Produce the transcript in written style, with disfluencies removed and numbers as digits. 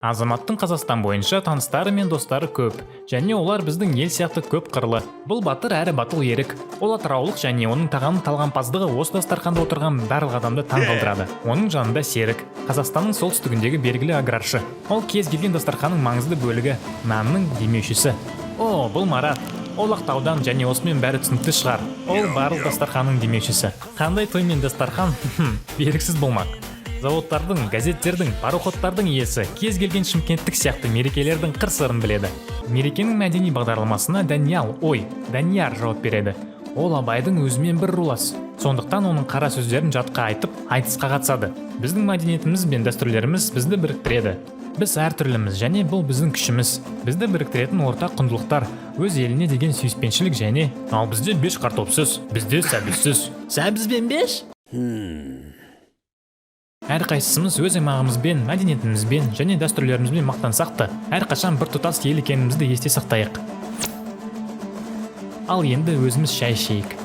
Азаматтың Қазақстан бойынша таныстары мен достары көп және олар біздің ел сияқты көп қырлы. Бұл батыр әрі батыл Ерік. Ол атыраулық және оның тағам талғампаздығы осы дастарханда отырған барлық адамды таң қалдырады. Оның жанында Серік, Қазақстанның солтүстігіндегі белгілі аграршы. Ол кез келген дастарханның маңызды бөлігі, нанның демеушісі. О, бұл Марат. Ол Ақтаудан және осымен бәрі түсінікті шығар. Ол барлық дастарханның демеушісі. Қандай той мен дастархан беріксіз болмақ? Заводтардың, газеттердің, пароходтардың иесі кез келген шымкенттік сияқты мерекелердің қыр сырын біледі. Мерекенің мәдени бағдарламасына Даниял, ой, Данияр жауап береді. Ол Абайдың өзімен бір рулас, сондықтан оның қара сөздерін жатқа айтып, айтысқа қатысады. Біздің мәдениетіміз бен дәстүрлеріміз бізді біріктіреді. Біз әртүрліміз және бұл біздің күшіміз. Бізді біріктіретін ортақ құндылықтар, өз еліне деген сүйіспеншілік және ал бізде беш картопсыз, бізде сәбізсіз, сәбізбен беш. Әрқайсымыз өз аймағымызбен, мәдениетімізбен және дәстүрлерімізбен мақтансақ та, әрқашан біртұтас ел екенімізді есте сақтайық. Ал енді өзіміз шай ішейік.